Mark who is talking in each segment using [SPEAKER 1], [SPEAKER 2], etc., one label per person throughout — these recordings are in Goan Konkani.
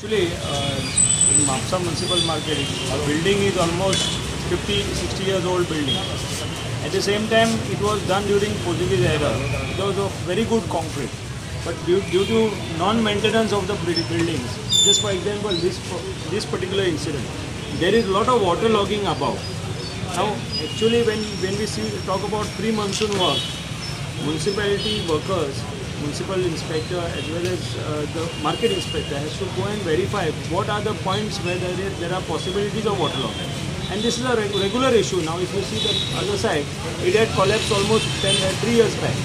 [SPEAKER 1] Actually, in Mapsa Municipal Market, our building is almost 50-60 years old building. At the same time, it was done during Portuguese era. It was of very good concrete, but due to non-maintenance of the buildings, just for example, this particular incident, there is a lot of water logging above. Now, actually, when we talk about pre-monsoon work, municipality workers, municipal inspector as well as the market inspector has to go and verify what are the points where there are possibilities of waterlogging. And this is a regular issue. Now if you see the other side, it had collapsed almost 3 years back.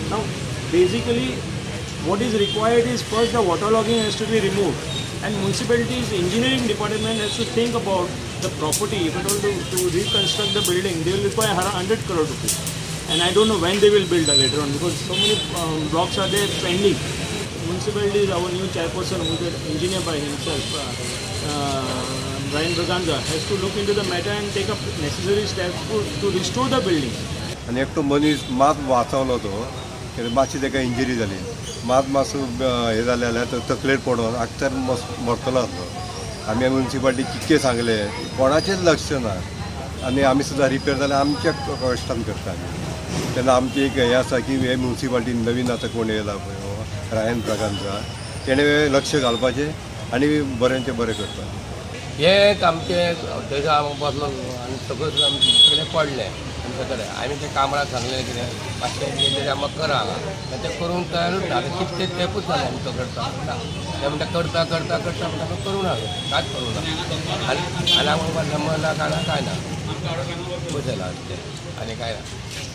[SPEAKER 1] Now basically what is required is first the waterlogging has to be removed, and municipality's engineering department has to think about the property. If at all to reconstruct the building, they will require 100 crore rupees. And I don't know when they will build later on, because so many blocks are there pending. Municipality is our new chairperson, who is an engineer by himself, Brian Braganza, has to look into the matter and take up necessary steps to restore the building.
[SPEAKER 2] आनी एकटो मनीस मात वाचवलो तो, कित्याक मातशी ताका इंजरी जाली, मात मातसो हें जालें जाल्यार तो तकलेर पडोन आक्तर मरतलो आसलो. आमी म्युनिसिपालिटी कितकें सांगलें, कोणाचेंच लक्ष ना. आनी आमी सुद्दां रिपेर जाल्यार आमच्या कश्टान करता आमी. तेन्ना आमची एक हें आसा की हे म्युनिसिपालिटीन नवीन आतां कोण येयला पळय रायन ब्रागांजा, तेणें लक्ष घालपाचें आनी बऱ्यांचें बरें करपाचें.
[SPEAKER 3] हें आमचें थंयसर आमी बसलो आनी सगळें आमचें सगळें पडलें आमचे कडेन. आमी तें कामराक सांगलें कितें मातशें कितें तरी आमकां करा हांगा, तें करूंक तयारूच ना. आतां कितले तेंपूच जालें आमी तो करता ते म्हणटा करता करता करता म्हणटा आमी करूं ना, कांयच करूं ना. आनी आनी आमकां नंबर ना, काय ना, कांय ना, बस जालां तें आनी कांय ना.